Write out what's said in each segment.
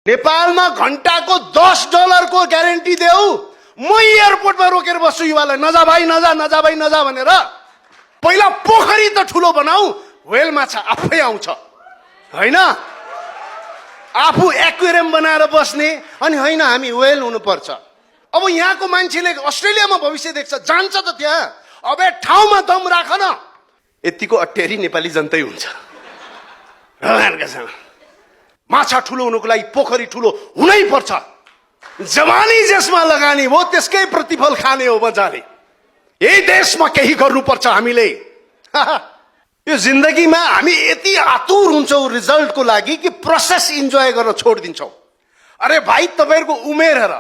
नेपालमा घण्टाको $10 को ग्यारेन्टी देऊ, म एयरपोर्टमा रोकेर बस्छु युवालाई, नजा भाइ नजा, नजा भाइ नजा भनेर। पहिला पोखरी त ठुलो बनाऊ, व्हेल माछा आफै आउँछ हैन? आफू एक्वेरियम बनाएर बस्ने अनि हैन हामी व्हेल हुनुपर्छ। अब यहाँको मान्छेले अस्ट्रेलियामा भविष्य देख्छ, जान्छ त त्यहाँ। अबे ठाउँमा दम राख न। यतिको अटेरी नेपाली जनतै हुन्छ। माछा ठुलो हुनुको लागि पोखरी ठुलो हुनै पर्छ। जवानी जसमा लगानी हो त्यसकै प्रतिफल खाने हो मजाले। यही देशमा केही गर्नुपर्छ हामीले। यो जिन्दगीमा हामी यति आतुर हुन्छौँ रिजल्टको लागि कि प्रोसेस इन्जोय गर्न छोडिदिन्छौँ। अरे भाइ तपाईँहरूको उमेर हेर,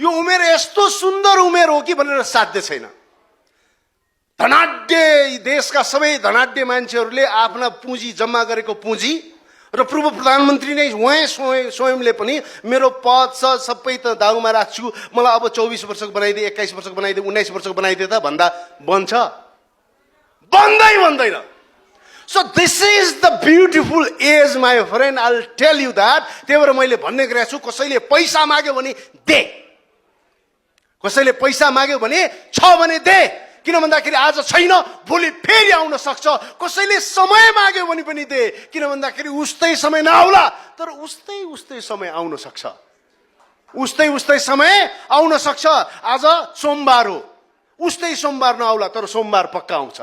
यो उमेर यस्तो सुन्दर उमेर हो कि भनेर साध्य छैन। धनाढ्य देशका सबै धनाढ्य मान्छेहरूले आफ्ना पुँजी जम्मा गरेको पुँजी र पूर्व प्रधानमन्त्री नै स्वयंले पनि मेरो पद छ सबै त दाउमा राख्छु, मलाई अब 24 वर्षको बनाइदिए, 21 वर्षको बनाइदिए, 19 वर्षको बनाइदिए त भन्दा बन्छ? बन्दैन। So this is the beautiful age my friend, I'll tell you that। त्यही भएर मैले भन्ने गरेको छु, कसैले पैसा माग्यो भने दे, कसैले पैसा माग्यो भने छ भने दे। किन भन्दाखेरि आज छैन भोलि फेरि आउन सक्छ। कसैले समय माग्यो भने पनि दे, किन भन्दाखेरि उस्तै समय नआउला तर उस्तै समय आउन सक्छ। उस्तै समय आउन सक्छ। आज सोमबार हो, उस्तै सोमबार नआउला तर सोमबार पक्का आउँछ।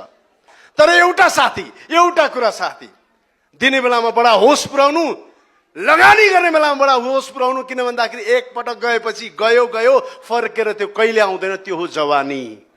तर एउटा कुरा साथी, दिने बेलामा बडा होस पुर्याउनु, लगानी गर्ने बेलामा बडा होस पुर्याउनु। किन भन्दाखेरि एक पटक गएपछि गयो फर्केर त्यो कहिले आउँदैन, त्यो हो जवानी।